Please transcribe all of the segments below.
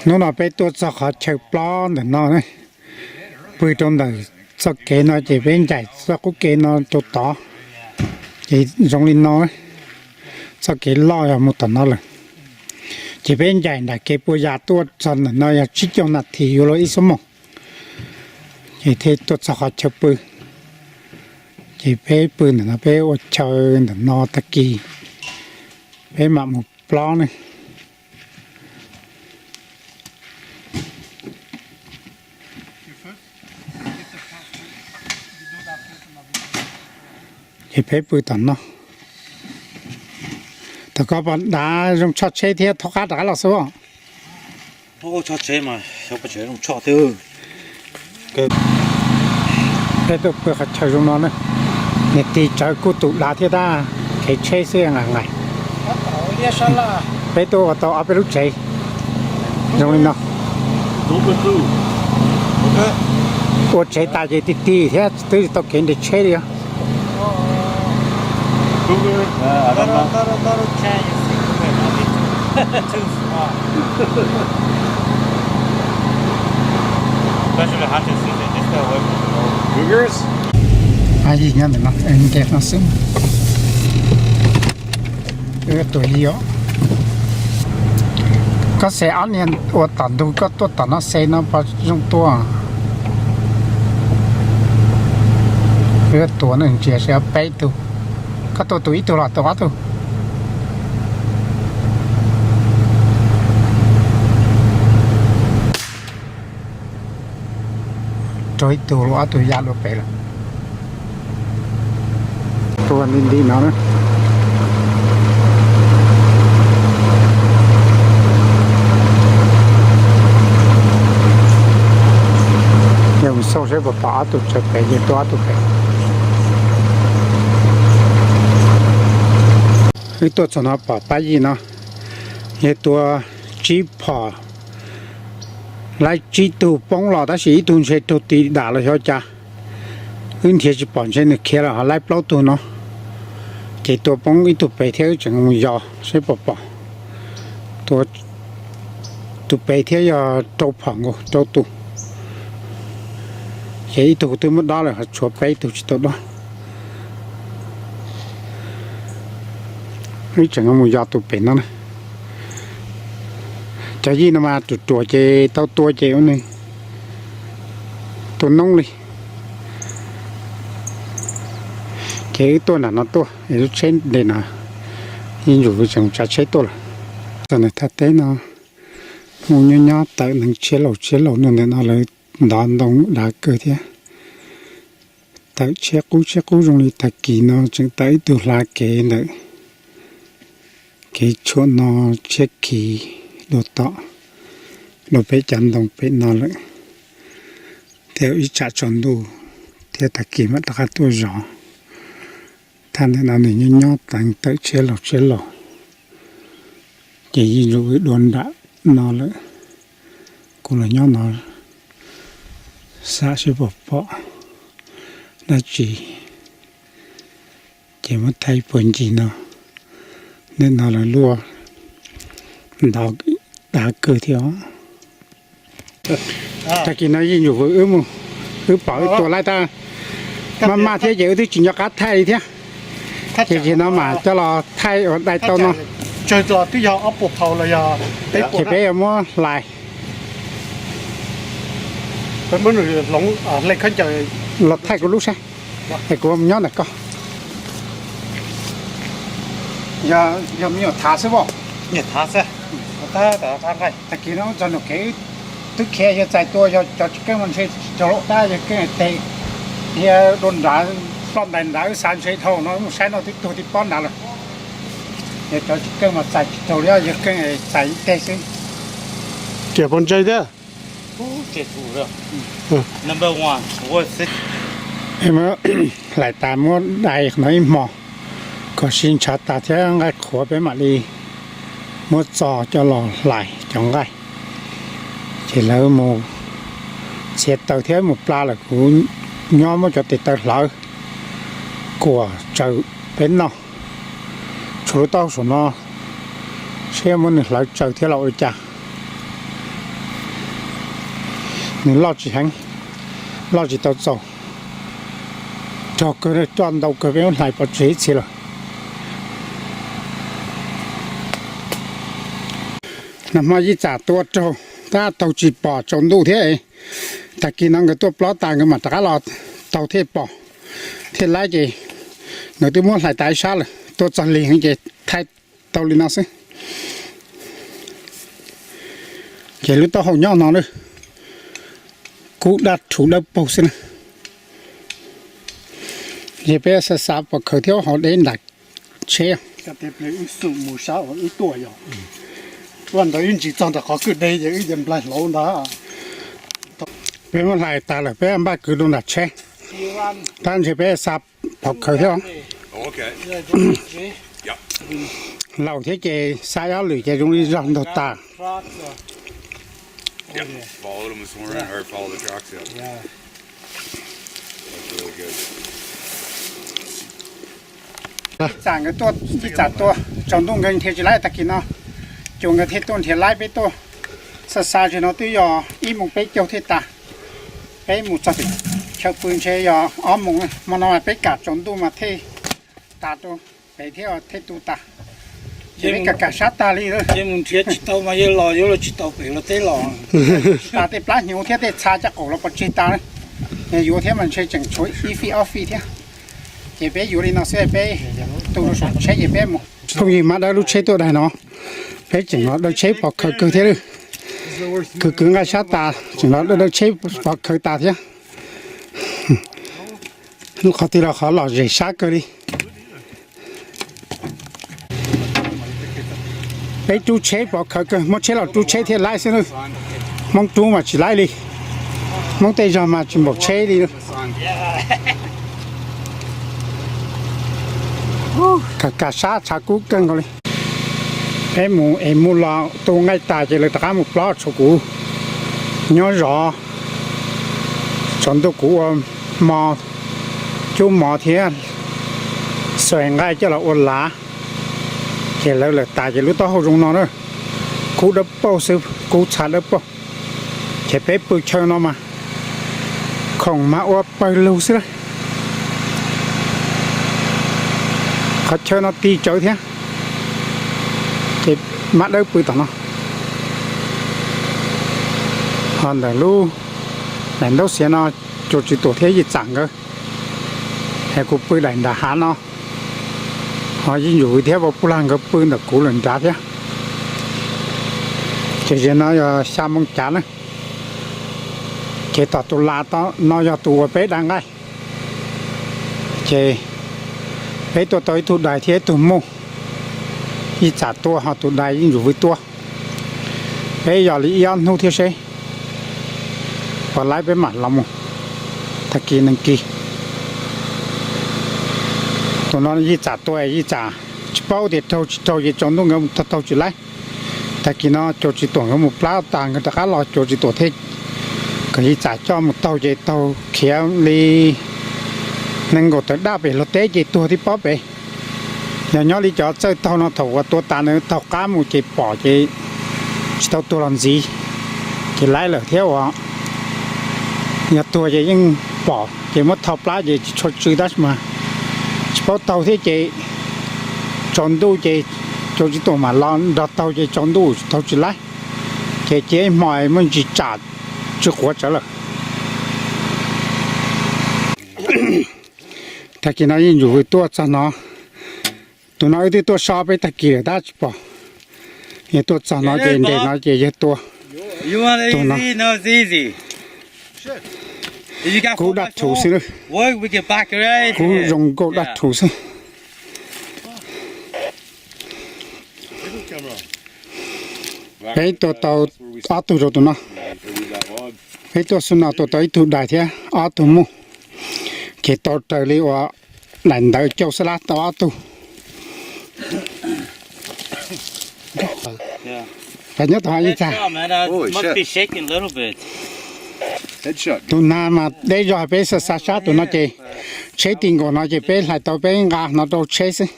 Hnub no peb tuaj txog qhov chaw plob ntawm no, pw rau ntawm txoj kev no ces peb ncaim txoj qub kev no rau tod, ces zoo li no, txoj kev loj yog mus tom no lawm. Ces peb ncaim nram kev puas yas tuaj txog ntawm no yog tsib caug nas this yuav luag ib xuab moos, ces thiaj tuaj txog qhov chaw pw. Ces peb pw ntawm no, peb ua chaw ntawm no, tag kis peb mam mus plob ne. Ces peb pw tom no. Thaum koj pom dav zoo tshoj tsheb thiab thaub qab rov qab los xwb. Peb tuaj pw qhov chaw zoo no na, niam tis tsawv kuj tus dav thiab tab, kev tsheb xwb nqaim nqaim. Peb tuaj ua tau ob peb lub tsev zoo li no. Ua tsev tas ces ti ti thiab twb tsis tau kev nres tsheb li os. Pab Yij nyob ntawm no, nce no xwb. Wb tuaj yij os. Koj xev ob niag ua tom ntug, koj tuaj tom no xev no puas zoo tuaj? Wb tuaj ne, ntsia seb ob peb tug. Koj tuaj tus ib tug los tus ob tug? Rau ib tug los ob tug ya dua pem lawm. Tuaj nti nti no na. Yog mus xauj seb puas pom ob tug tsawv pem, yog tuaj ob tug pem. Wb tuaj txog no pom Pab Yij no, yog tua tsib phom, laib tsib tug poob los tab sis ib tug ntshe raug tis dam los xyov cas. Wb nrhiav tsis pom, ntshe nws khiav lawm, ho laib plaub tug no. Ces tua poob ib tug pem thiab, wb tseem mus yos seb puas pom. Tua tus pem thiab yog rau phom nkaus, rau tus. Ces ib tug twb muab dob lawm, ho tshuav peb tug tsis tau dob. Wb tseem mus yos tus pem no na. Cov yij no mas ruam ruam ces tau tua ces ua nws tua noob li. Ces wb tuaj nram no tuaj, lub tsheb nres no, yeej yuav tseem tsav tsheb tuaj lawm. Txog nws thaj teb no, mus nyob nyob tawm neeg tshiab laus tshiab laus no ntawm no lawv ntov ntoo dav kawg thiab. Tawm tshiab qub tshiab qub zoo li tag kis no tseem tawm ib tug hla kev ntawm kev tshuam no tshiab khiv dua tom, dua pem cov ntoo pem no lawm, thiab ib tsam tsaus ntuj thiab tag kis mam rov qab tuaj zov. Thaj ntawm no nws nyob nyob teev tawm tshiab laus tshiab laus, ces yeej zoo wb dua nram no lawm. Kuv los nyob no xav seb puas pom dab tsi, ces muab thaij puag ncig no. Ntawm no lawv luaj ntov dav kawg thiab os. Tag kis no yeej yuav vwm wb mus, wb pom wb tua laib tab, maj maj thiab ces wb twb tsis nco qab thaij li thiab. Ces no mam coj los thaij ua dai tau no. Ces peb yuav muab hlais los thaij kuv lub saib, es kuv mus nyob ntawm koj. Yog me nyuam thav xwb as. Tag kis no txog nram kev twb khiav, yog txais tua yog cov tsis keej mas ntshe tsis raug los dab, yog keej teg, yog dua nrad, ploj ntais nrad wb xav ntshe dhau no mus saib no twb tuag tib pob nrad lawm. Yog cov tsis keej mas txais tsis raug li, yog keej txais ib teg xwb. Riam puas ntse thiab? Hlais tas muab dai no ib hmo kom sib ntshav tas thiab nqaij qhuav peb mam li muab txo coj los hlais cov nqaij. Ces lawv mus txiav taws thiab mus pla lawm, kuv nyob muab cov tes taw hlawv kuam tsaws peb noj. Tshuav lub taub hau saum no, seb muab nws hlawv tsaws thiab los ua li cas. Nws loj tsis heev, loj tsis tau txaus, rog kawg coj ntau kawg peb muab hlais pov tseg ib txhia lawm. Nag hmo ib tsam tua raug, tab taug tsis pom tsaus ntuj thiab. Tag kis no nkawd tuaj plob tas nkawd mam rov qab los taug thiaj pom thiaj laib ces nkawd twb muab hlais tas ib sab lawm, tua txog lig heev ces thaij tau li no xwb. Ces lub taub hau nyob no na, kub dab rhuv dawb paug xwb na. Ces peb xav xav pov khawv thiab hauv deb nram tsheb. Peb muab hlais tas lawm peb npaj kwv rau nram tsheb, tab ntshe peb xa pov khawv thiab. Laus thiab ces xa ob lwm ces zoo li zog ntog tas. Ib tsam nkawd tuaj, ib tsam tua tsaus ntuj nkawd nrhiav tsis laib, tag kis no cuag nkawd thiaj tuaj nrhiav laib. Peb tuaj xa xa zim no twb yog ib moos peb caug thiaj tas. Peb mus txog tim chaw pw ntshe yog ob moos, hmo no peb kam tsaus ntuj mas thiaj tas rau pem thiab thiaj tu tas. Ces peb kam kam sab tag li. Ces mus nrhiav tsis tau mas yawg los yuav luag tsis tau pem luag teb los. Tas tej plab hnyuv thiab tej txha caj qaum los pov tseg tas. Yuav thiab mas ntshe tseem tshuav ib fij ob fij thiab. Ces peb yuav li no xwb, peb tu rau saum tsheb ces peb mus. Phooj ywg, mab dawb lub tsheb tuaj daig no, peb tseem los daws tsheb pov khawv kawg thiab. Kwv kwv nqaij sab tas tseem los daws tsheb pov khawv tas thiab. Lub qhov twg los qhov lom zem sab kawg li. Peb rub tsheb pov khawv kawg, muab tsheb los rub tsheb thiaj laib xwb na. Hmoob rub mas tsis laib li, Hmoob tej zog mas tsis npaum tsheb li. Kam kam sab tshav kub kawg nkaus li. Peb mus es mus los tu nqaij tas ces lawv rov qab mus plob tshuav kuv nyob zov. Tsaus ntuj kuv ua hmo, cub mov thiab xuas nqaij coj los ua lav. Ces lawv lawm tas ces lub taub hau zoo no na, kub dawb paug xwb, kub txha dawb paug. Ces peb pw chaw no mas khoom mas ua pawg lug xwb. Qhov chaw no ti tsawv thiab, ces mab dawb pw tom no. Ho ntawm lub daim ntaub xiav no, Cuas Tswv Tuam thiab Yij Txam nkawd, es kuv pw daim nram hav no. Ho Yeej Tsum Vwj thiab Vauv Pug Lag nkawd pw ntawm kuv lawm nrad thiab. Ces zaum no yog xya moo cav na, ces tom tus las no yog tus uas peb da nqaij. Ces peb tuaj tau ib tug dais thiab ib tug muj, Yij Txam tua ho tus dais Yeej Tsum Vwj tua. Peb yos li ib ob hnub thiab seb puas laib peb mam los mus tag kis neeg kis. Tus no Yij Txam tua, Yij Txam tsis paub tias raug tsis raug ces tsaus ntuj nkawd mus taug taug tsis laib. Tag kis no Cuas Tswv Tuam nkawd mus plab tas nkawd rov qab los, Cuas Tswv Tuam thiaj kom Yij Txam coj mus taug ces taug khiav li nees nkaum tawm daj pem luag teb ces tuag tib pob pem. Yog nyob li cov txawj taug no thaum uas tua tas nws taug qab mus ces pom ces tsis tau tuag los ntxiv, ces laib lawm thiab uas yog tuag ces yeej pom ces muab tho plab ces tsis tshua tsw tab sis mas tsis paub taug thiab ces tsaus ntuj ces Cuas Tswv Tuam mam los nrog taug ces tsaus ntuj taug tsis laib, ces cia ib hmo muaj ntsis tsam tsw quav tsawv lawm. Tag kis no Yeej Tsum Vwj tuaj txog no, tus no wb twb tuaj so peb tag kis lawm tab tsis pom. Yog tuaj txog no ces nres no ces yog tua. Tus no kub daj rhuv xwb, kub zoo nkauj daj rhuv xwb. Peb tua tau ob tug rau tus no. Peb tuaj xub no tua tau ib tug dais thiab ob tug muj, ces tau raws li uas daim ntawv cauj xwb lab tau ob tug. Nyob tau ib tag. Tus nag mas deb zog peb xa xa sab tus no ces tsheb ti nkaus no ces peb hlais tau peb nqa no rau tsheb xwb.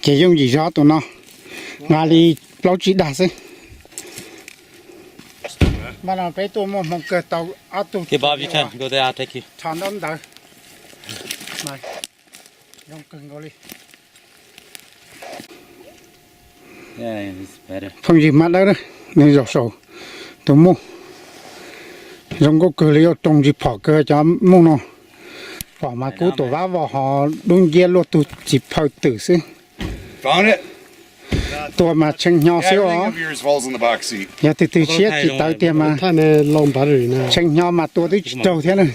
Ces yooj yim zog tus no, nqa li plaub tsib dag xwb. Mas no peb tuaj muaj hmoo kawg tau ob tug rho ntaub ntawv. Zoo kawg nkaus li. Phooj ywg Mab Dawb, nws zaum saum tus muj. Zoo nkauj kawg li, yuav roos tsis phom kawg cov muj no. Pom mas kub tus vab vog ho dub nciab luaj tug txiv phaw twm xwb. Tua mas tshee hnyo xwb os. Yog twg twg siab tsis tawv tiag mas tshee hnyo mas tua twb tsis raug thiab na.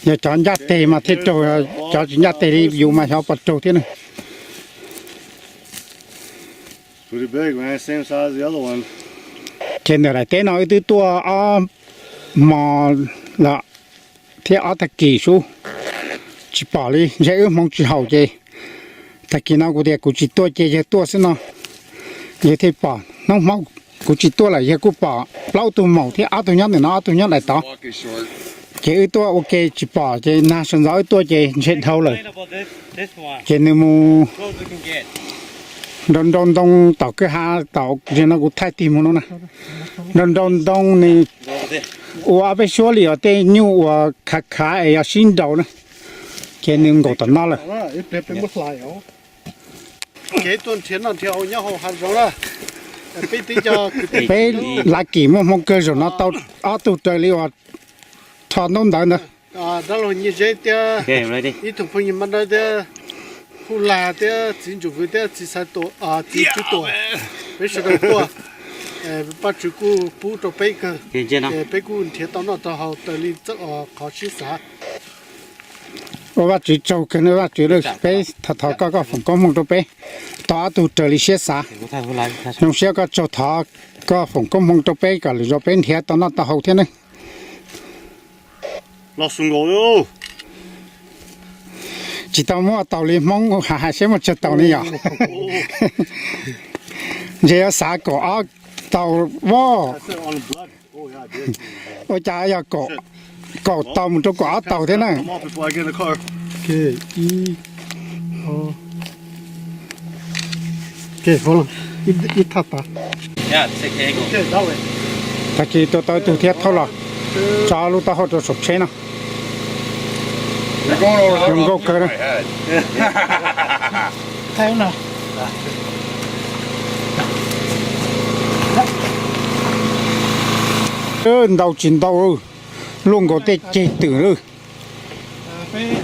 Yog cov ncaj teg mas thiaj raug, cov tsis ncaj teg li yus mas xyov puas raug thiab na. Ces ntawm daim teb no wb twb tuaj ob hmo lawm thiab ob tag kis sub, tsis pom li, ntshe wb hmoov tsis haum ces tag kis no kuv tias kuv tsis tuaj ces yawg tuaj xwb no, yawg thiaj pom. Hnub hmo kuv tsis tuaj lawm yawg kuj pom plaub tug maum thiab ob tug nyob ntawm no ob tug nyob daim tod. Ces wb tuaj ua ke tsis pom ces nag sawv ntxov wb tuaj ces ntshe dhau lawm. Ces nws mus nrau nrau ntoo tom kwj ha tom, no kuv thaij tig mus no na. Nrau nrau ntoo nws ua ob peb suab li os, tej nyuj uas khav khav es yog sib nraus na, ces nws nkaum tom no lawm. Peb Lav Kim muaj hmoo kawg zaum no tau ob tug raws li uas rho ntaub ntawv ntawd. Dab laug Nyiaj Zeb thiab ib tug phooj ywg Mab Dawb thiab Hu Lag thiab txiv Ntsuj Vwm thiab txiv Xaiv Tuam, txiv Tswb Tuam, peb sawv daws tuaj. Paj Tswv kuj pub rau peb kawg, peb kuj nrhiav tau noj tau haus raws li txoj qhov siab xav. Ua Vajtswv tsaug kawg, Vajtswv peb thov thov koj, koj foom koob hmoov rau peb tau ob tug raws li siab xav. Zoo siab koj tsaug, thov koj foom koob hmoov rau peb kom lwm zaus peb nrhiav tau noj tau haus thiab ne. Tsis tau muaj taus li Hmoob hais hais seb muaj tsawg taus ne yom. Ntshe yuav xav kaum ob taus voj. Ua cas yog kaum taus mus rau kaum ob taus thiab na. Tag kis tua tau ib tug thiab thauj los tso lub taub hau rau saum tsheb no. Zoo nkauj kawg. Ntau tsis ntau, luaj nkaus tej ceg twm,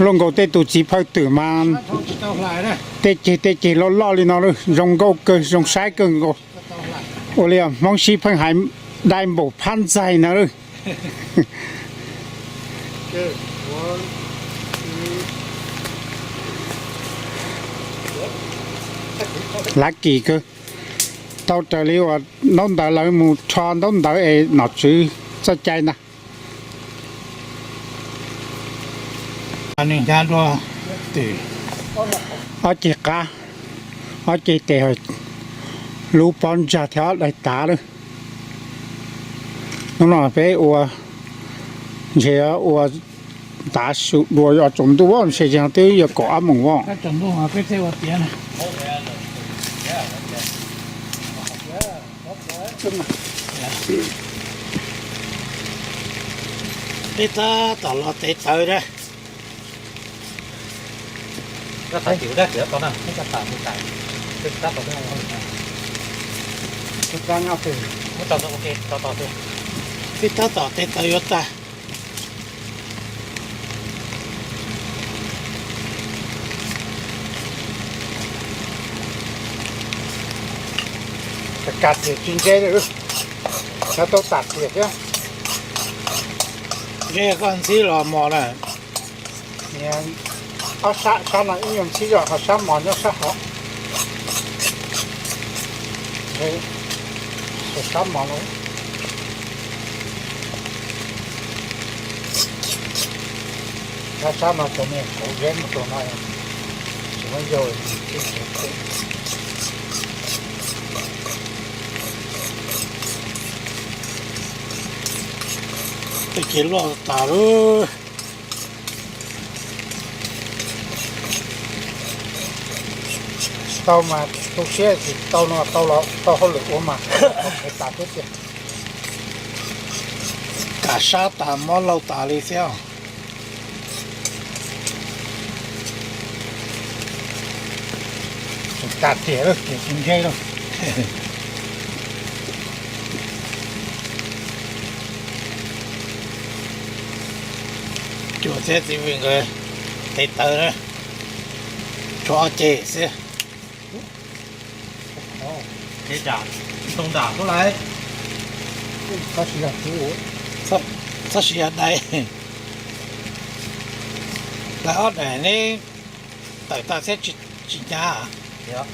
luaj nkaus tej tus txiv phaw twm mas tej ceg tej ceg loj loj li no, zoo nkauj kawg, zoo saib kawg nkaus. Ua li Hmoob sib pheej hais dai npaum phab ntxaig na. Lav Kim kawg, tau raws li uas ntaub ntawv lawv mus rho ntaub ntawv es nom tswv txoj cai ntag. Ob ceg qab, ob ceg tes, lub pob ntsag thiab ob daim tav lawm. Hnub no peb ua, ntshe ua tav su dua yog tsaus ntuj ntshe twb yog kaum ob moos os. Peb tab tom los tev tawv na. Peb tab tom tev tawv yuav tag. Kas tias tsis ntse, xyov tau tas tias thiab. Ntshe koj ntxhib los mos na. Ob sab, sab no ib nyuag ntxhib zog ho sab mos nyob sab hauv. Sab mos no, sab no cov niag kauv zeb mus rau no, tsis muaj yaug. Tej kev loj tas lawm. Tau mas tu siab tsis tau no tau los tau hauj lwm ua mas tas xwb tiag. Sab tas mob laug tas li thiab. Tseem tas tiag lawm, tiag tsis ntse lawm. Cuag thiab txiv Vwm nkawd tes taw na, tshuav ob ceg xwb. Txhob siv yog dai. Lawv ob daim neb tawm tag thiab tsis hnyav. Tsis cuag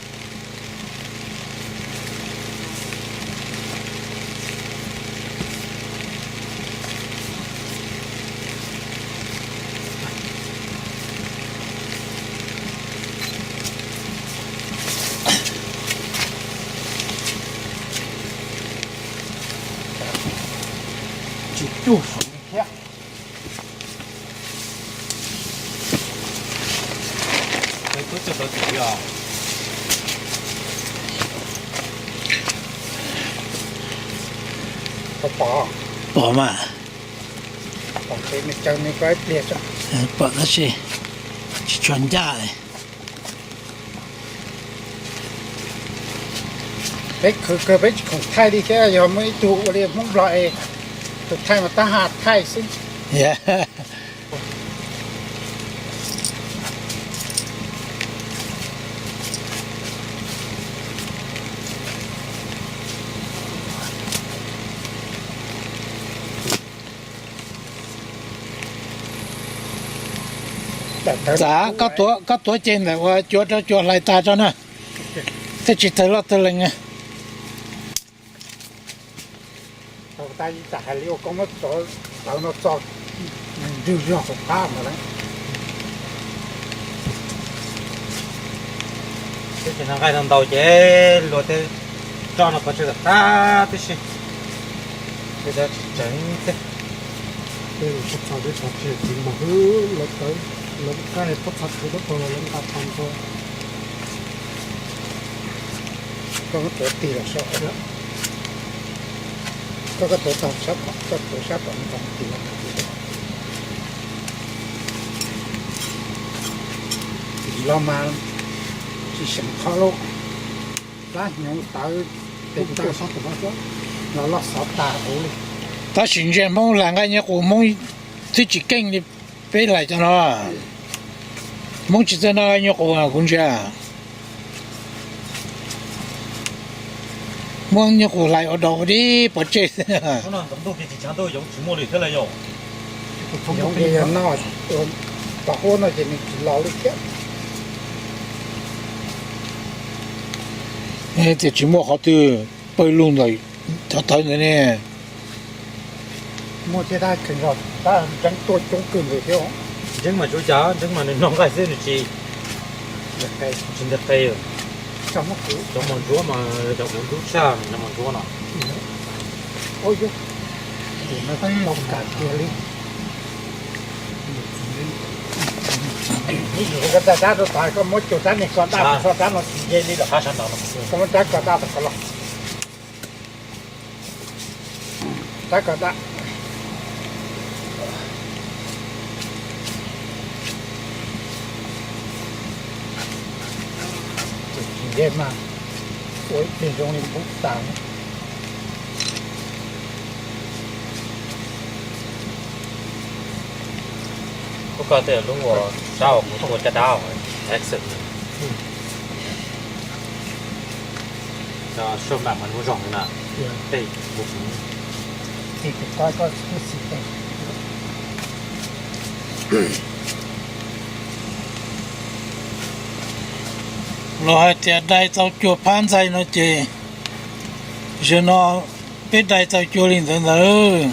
saum thiab. Pom mas. Pom tab sis tsis tshua ncaj. Peb khwv kawg peb tsis khoom thaij li thiab, yog muaj ib tug ua li Hmoob Nplog es tus thaij mas tab has thaij xwb. Txav, koj tuav ceg ntawm uas cuav rau cuag hlais tas tso na, thiaj tsis tawg loj tawg lees. Tau tas ib tsam hais li ua koob muab tawv no txo nrwg zog hauv qab ntawd lawm. Twb tsis nqaij no ntau ces luag tej tso no pov tseg tom qab tib si, tsis tseev xwb. Tej txog tsis tseev mos hwb lawv tawv, lawv kab pob txha khwv tau tag los lawv nqa tag nrho. Koj tuav tig los saum, koj koj tuav tog sab tom, koj tuav sab tom no tog tig los. Los mas tsis seem qhov lauj, plab hnyuv tawv tes taw los loj xov tas huv li. Tab sis ntsia Hmoob hlais nqaij nyuj qus Hmoob twb tsis keej li peb hlais cov no. Hmoob tsis txawj noj nyuj qus kuv ntsia. Muab nyuj qus hlais ua dog ua dig pov tseg. Yog noj, tom huab no ces nws tsis los li thiab. Tias tsis muaj qhov twg pawg lug ntawm cov tawv ntawd ne. Muaj thiab, tab kheev los tab ntseeb tuaj coob kawg nkaus thiab. Ntseeb mas tsuav cas, ntseeb mas nws noj nqaij xwb nws tsis, tsis nteg qe. Cov mos ntsuab mas cov kuv ntub tshaj cov mos ntsuab no. Koj muab cuag rab rau tod, koj muab cuag rab niag ko daj, koj rab no tsis nce li lawm. Koj muab rab ko daj tod los. Rab ko daj. Tsis nce mas ua ib pliag zoo li npub tas. Kuv ko tej lub ua sab uas kuv tua caj dab exit. Soj mam mas lub zog na, tej kuv. Los hais tias dai tau cuag phab ntxaij no ces, zaum no peb dai tau cuag li ntawd ntawd.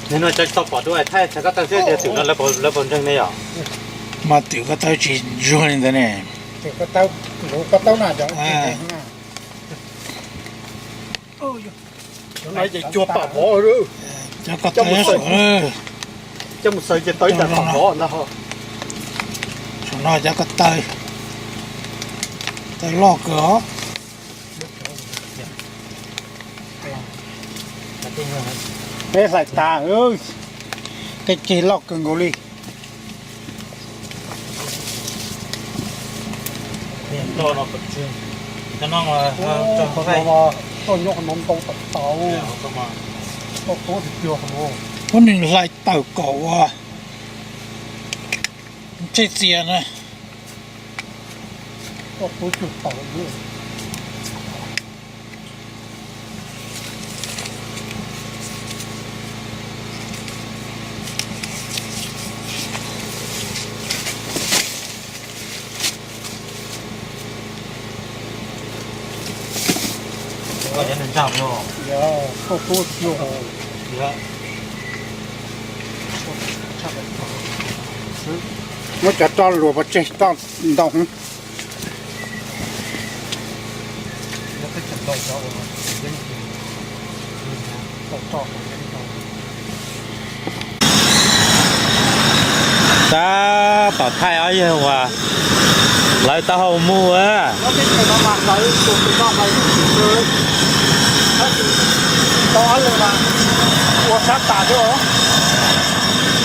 Nim no cov tau pom dua thaij txhais ko taw xwb tias twm no lawv puas ntseeg ne yom? Mas twm ko taw tsis zuag li ntawd ne. Cov ko taw, coj mus xaws ces tau ib daim pam mov ntag ho. Saum no cov ko taw, taw loj kawg os. Peb hlais tas, tej ceg loj kawg nkaus li. Toj nyob qhov no ntau tau tau. Toj tuab tiag tiag no. Muab nws hlais tawm kom ua ntsej txias na. Toj tuab cuag tau. Muab cov roj luas pov tseg, roj ntau heev. Tab tom thaij ob yawg uas hlawv taub hau muag.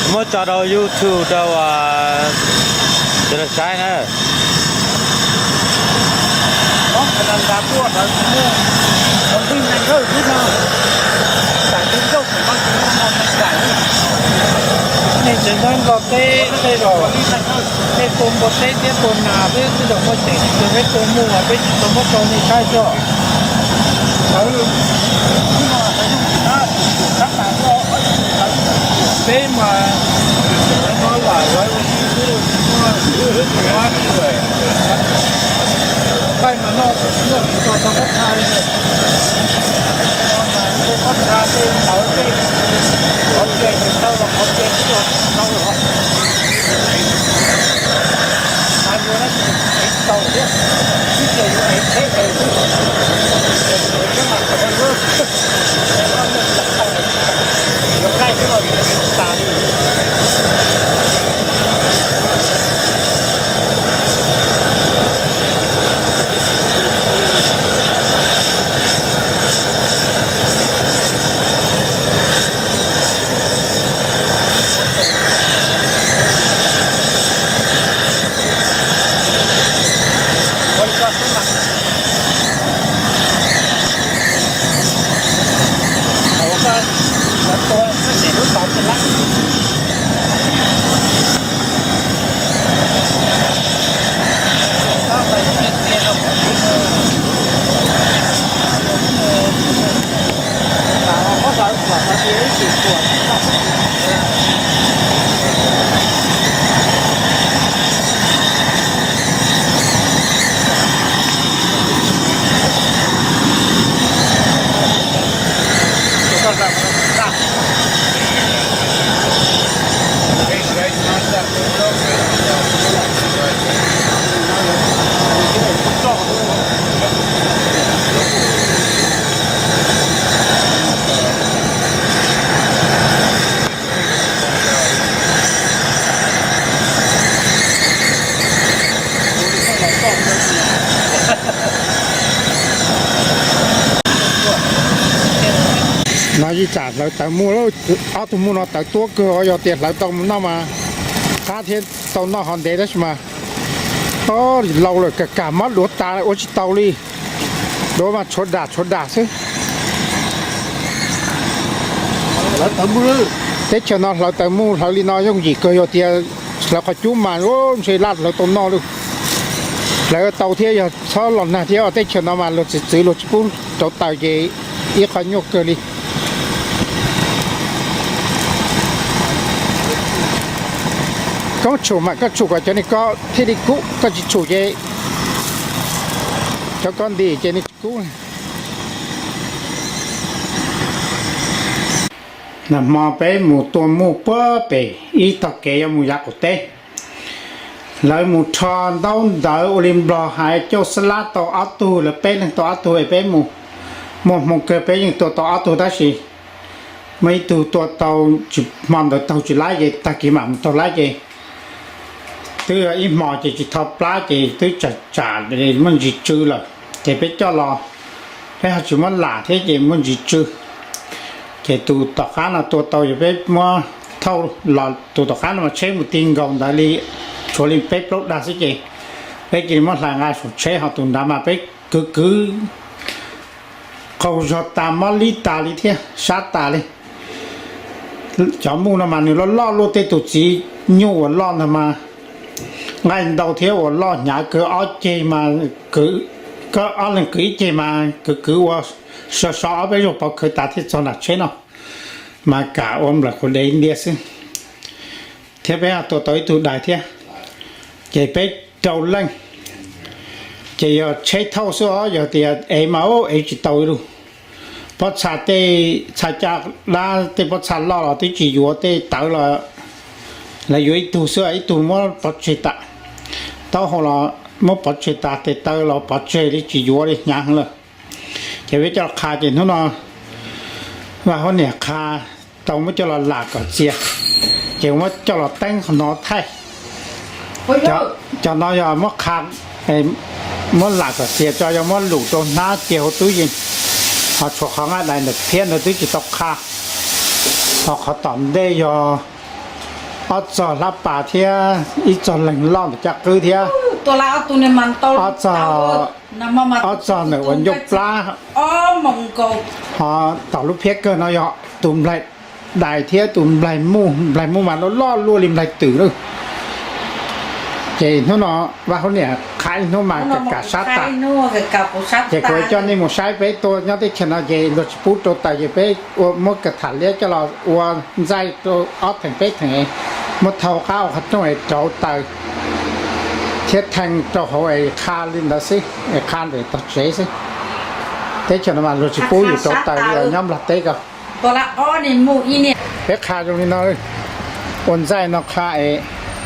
Muab tso rau YouTube rau sawv daws saib na. Nej tseem nyob Nplog teb tej zaum, nej tua npua teb thiab tua nas peb twb tau muaj cem, ces peb tua muag peb tsis tau muab rau nej saib xwb. Peb mas lawv thaij mas noj tsis muaj tsis tau tau qab tha li. Qab tha tej ntawd tej qhov ke tau los qhov ke tib los tau los. Xav yuav dab tsi ev tau thiab, ib ce yuav ev tsheb ev xwb. Yuav qaij xwb los yuav tas li. No ib tsam hlawv tawv muaj, ob tug muaj no tawv tuab kawg, yog tias hlawv tau mus noj mas qab thiab tau noj ho ntev tab sis mas laus lawm kam kam mob duav tas ua tsis tau li. Duav mas tshuav dam tshuav dam xwb. Teb chaws no hlawv tawv muaj hlawv li no yooj yim kawg, yog tias hlawv qhov cub mas ntshe laj hlawv tau noj li. Hlawv tau thiab yog txhob los nag thiab, teb chaws no mas luag txwv txwv luag tsis pub rauv taws ces ib qho nyuaj kawg li. Koj tshum mas koj tshum kom cov niag ko thiaj li kub, koj tsis tshum ces cov ko ntim ces nws tsis kub. Nag hmo peb mus tua muj puag pem ib tog kev yuav mus yav qaum teb. Lawv mus rho ntaub ntawv ua li Nplog hais cauj xab lab tau ob tug, lawv peb leeg tau ob tug, peb mus muaj hmoo kawg peb yeej tua tau ob tug tab sis muaj ib tug tua tau tsis, hmo ntawd taug tsis laib ces tag kis mam mus taug laib ces twb ib hmo ces tsis tho plab ces twb tsam tsam muaj ntsis tsw lawm ces peb coj los, peb ho tsis muab lam thiab ces muaj ntsis tsw. Ces tus tom qab no tua tau ces peb muab thauj los, tus tom qab no mas tsheb mus ti nkaus ntawd li, tshuav li peb plaub dag xwb ces peb cia li muab hlais nqa saum tsheb, ho tus nrad mas peb kwv kwv qaug zog tas mob lib tas li thiab sab tas li. Cov muj no mas nws loj loj luaj, tej tus txiv nyuj uas loj ntag mas nqaij ntau thiab uas loj hnyav kawg, ob ceg mas, ob leeg kwv ib ceg mas kwv kwv ua so so ob peb zaug pov khawv tas thiaj txog nram tsheb no. Mas kam ua nplaim quav dev ntiag xwb, thiab peb tua tau ib tug dais thiab. Ces peb rau leej, ces yog tsheb thauj xwb os, yog tias ev mas ev tsis tau ib lus. Pob txha tej, txha caj dab tej pob txha loj los twb tsis yuav, tej tawv los lawv yuav ib tug xwb, ib tug muab pov tseg tas. Taub hau los muab pov tseg tas, tes taw los pov tseg li tsis yuav li, hnyav heev lawm. Ces peb coj los qha ces hnub no Vaj Huab niam qha tau muab coj los lam kom txias, ces muab coj los teeb qhov no thaij. Cov no yog muab qha, muab lam kom txias tso, yog muab lum rau hnab cia hauv tub yees. Ho tshuav qhov nqaij dais ntawm phiab ntawd twb tsis tau qha. Ho qhov tom ntej yog ob txog hlab pas thiab ib txog leeg loj ntawm caj qwb thiab ob txog, ob txog ntawm uas ncauj plab. Ho tom lub phiab kawg no yog tus nplaig dais thiab tus nplaig muj, nplaig muj mas loj loj luaj li nplaig twm lawm. Ces hnub no Vaj Huab niam qha ib hnub mas kam sab tas. Ces kuv coj nej mus saib peb tua nyob teb chaws no ces luag tsis pub rau taws ces peb ua muab kav tham liab coj los ua ntxaij rau ob theem peb theem, muab thau qab ua qhov rooj es rauv taws thiab theej rau hauv es qha li ntawd xwb, es qha ntawm tog tsev xwb. Teb chaws no mas luag tsis pub yus rauv taws li os nyob Nplog teb ko. Peb qha zoo li no, ua ntxaij no qha es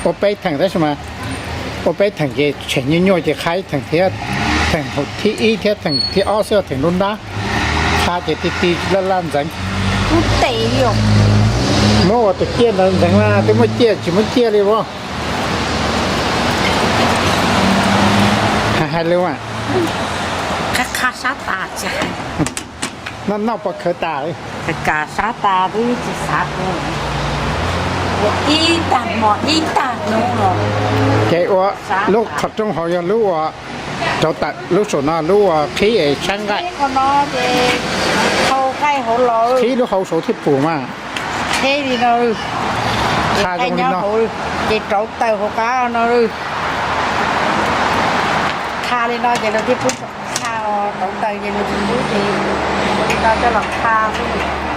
ua peb theem tab sis mas ua peb theem ces tshem nyuaj nyuaj ces qha ib theem thiab, theem thib ib thiab theem thib ob xwb, theem lub nrab qha ces ti ti laj laj ntxeev. Muab ua tus ciaj ntawd ntxeev mas twb muaj ciaj tsis muaj ciaj li as. Hais hais li mas, noj noj pov khawv tas. Kam sab tas twb tsis xav ua, ua ib tag hmo ib tag hnub los. Ces ua lub qhov rooj hauv yog lub uas rauv taws, lub saum no lub uas qhib es saib nqaij. Qhib lub hauv saud thiaj pum mas. Qhib li no, qha zoo li no, ces rauv taws hauv qab no. Qha li no ces luag thiaj pub, qha rauv taws ces luag tsis pub ces ua li no coj los qha xwb.